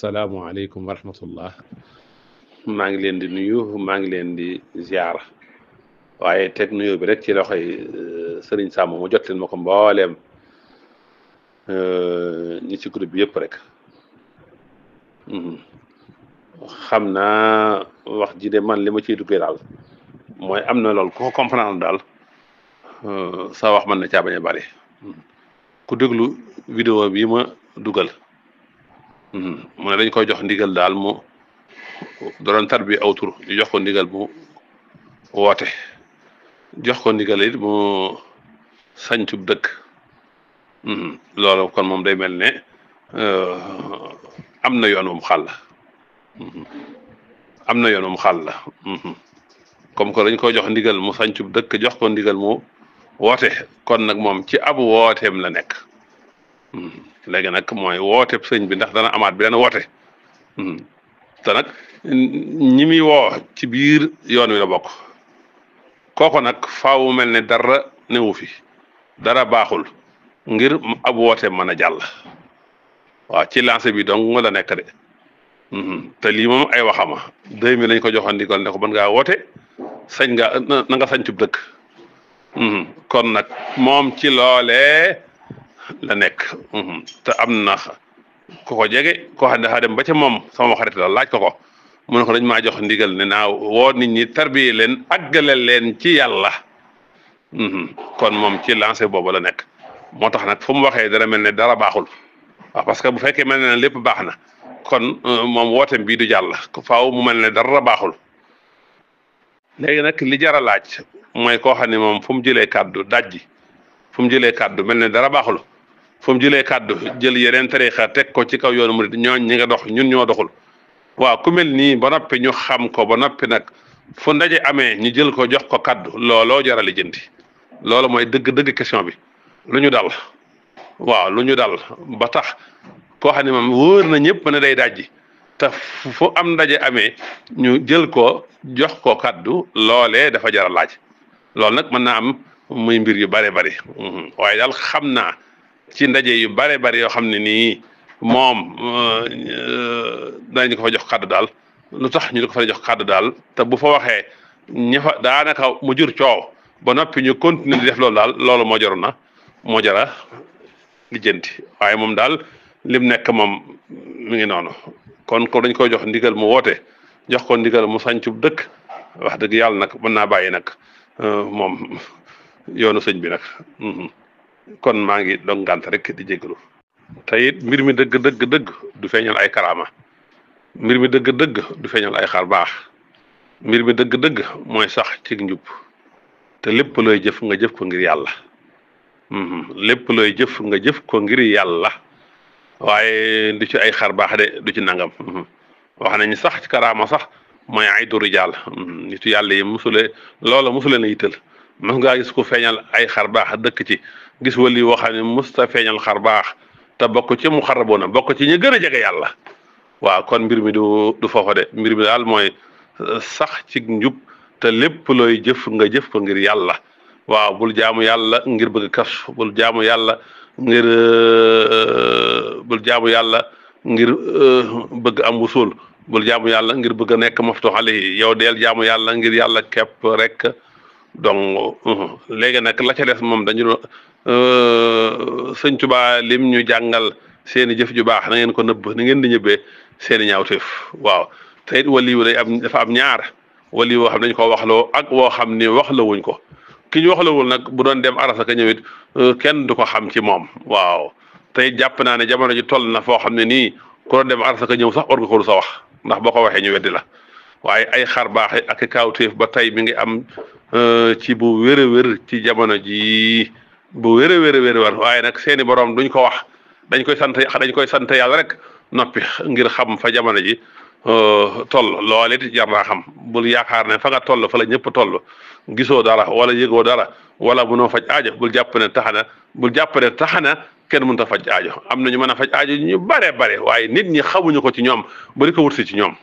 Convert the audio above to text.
asalaamualeykum wa rahmatullah. maa ngi leen di nuyu maa ngi leen di ziar waaye teg nuyoo bi rek ci loxoy sëriñ Sàmm mu jot leen ma ko mbooleem ñi ci groupe bi yëpp rek. xam naa wax ji de man li ma ciy duggee daal mooy am na lool ku ko comprendre daal sa wax mën na caa bañ a bari ku déglu vidéo bi ma dugal mu ne dañ koy jox ndigal daal mu doon tar bi aw tur ñu jox ko ndigal mu woote jox ko ndigal it mu sañcub dëkk loolu kon moom day mel ne am na yoon moom xàll am na yoon moom xàll comme que dañ koy jox ndigal mu sañcub dëkk jox ko ndigal mu woote kon nag moom ci ab wooteem la nekk léegi nag mooy woote sëñ bi ndax dana amaat bi dana woote te nag ñi muy woo ci biir yoon wi la bokk kooko nag faaw mel ne dara newu fi dara baaxul ngir ab woote mën a jàll waaw ci lancé bi donc nga la nekk de te lii moom ay waxama 2000 lañ ko joxoon ndigal ne ko mën ngaa woote sañ nga na nga sañcub dëkk kon nag moom ci loolee la nekk te am na ku ko jege koo xam ne dafa dem ba ca moom sama xarit la laaj ko mu ne ko dañ maa jox ndigal ne naa woo nit ñi tarbiye leen àggale leen ci yàlla kon moom ci lancé boobu la nekk moo tax nag fu mu waxee dara mel ne dara baaxul waaw parce que bu fekkee mel ne lépp baax na kon moom wooteem bii du jàll faaw mu mel ne dara baaxul léegi nag li jar a laaj mooy koo xam ne moom fu mu jëlee kàddu dajji fu mu jëlee kàddu mel ne dara baaxul fu mu jëlee kàddu jël yeneen tariixa teg ko ci kaw yoonu murid ñooñ ñi nga dox ñun ñoo doxul waaw ku mel nii ba noppi ñu xam ko ba noppi nag fu ndaje amee ñu jël ko jox ko kàddu looloo jar a lijjanti loolu mooy dëgg-dëgg question bi lu ñu dal waaw lu ñu dal ba tax koo xam ne moom wóor na ñëpp ne day dajji te fu am ndaje amee ñu jël ko jox ko kàddu loolee dafa jar a laaj loolu nag mën naa am muy mbir yu bare bari waaye daal xam naa ci ndaje yu bare bari yoo xam ne nii moom danañ ko fa jox kàddu daal lu tax ñu di ko fa jox kàddu daal te bu fa waxee ña fa daanaka mu jur coow ba noppi ñu continuer di def loolu daal loolu moo jaroon na moo jara lijjanti waaye moom daal lim nekk moom mi ngi noonu kon ko dañ koy jox ndigal mu woote jox ko ndigal mu sañcub dëkk wax dëgg yàlla nag mën naa bàyyi nag moom yoonu sëñ bi nag kon maa ngi dog ngànt rek di jégalu te it mbir mi dëgg du feeñal ay karaama mbir mi dëgg du feeñal ay xar baax mbir mi dëgg mooy sax ci njub te lépp looy jëf nga jëf ko ngir yàlla lépp looy jëf nga jëf ko ngir yàlla waaye du ci ay xar baax de du ci nangam wax nañ sax ci karaama sax mooy ay du rijaal nitu yàlla yi musule na yitteel mas ngaa gis ku feeñal ay xar baax dëkk ci gis wali woo xam ne musta feeñal xar baax te bokk ci mu xaraboona bokk ci ñu gën a jege yàlla waaw kon mbir mi du foofa de mbir mi daal mooy sax ci njub te lépp looy jëf nga jëf ko ngir yàlla waaw bul jaamu yàlla ngir bëgg kas bul jaamu yàlla ngir bëgg am wusul bul jaamu yàlla ngir bëgg a nekk maftuux alayhi yow deel jaamu yàlla ngir yàlla képp rek donc léegi nag la ca des moom dañu sëñ Tuubaa lim ñu jàngal seeni jëf ju baax na ngeen ko nëbb ni ngeen di ñëbbee seeni ñaawteef waaw te it waliyu dafa am ñaar wali woo xam ne dañ ko waxloo ak woo xam ni waxlawuñ ko ki ñu waxlawul nag bu doon dem arasa ka ñëwit kenn du ko xam ci moom waaw tey jàpp naa ne jamono ji toll na foo xam ne nii ku doon dem arasa ka ñëw sax war nga ko lu sa wax ndax boo ko waxee ñu weddi la waaye ay xar baax ak kaawteef ba tey mi ngi am ci bu wér a wér ci jamono ji bu wér a wér war waaye nag seeni borom duñ ko wax dañ koy sant yàlla rek noppi ngir xam fa jamono ji toll loolu it jar naa xam bul yaakaar ne fa nga toll fa la ñëpp toll gisoo dara wala yëgoo dara wala mënoo faj aajo bul jàpp ne taxana kenn mënut a faj aajo am na ñu mën a faj aajo ñu bare waaye nit ñi xamuñu ko ci ñoom bari ko wut si ci ñoom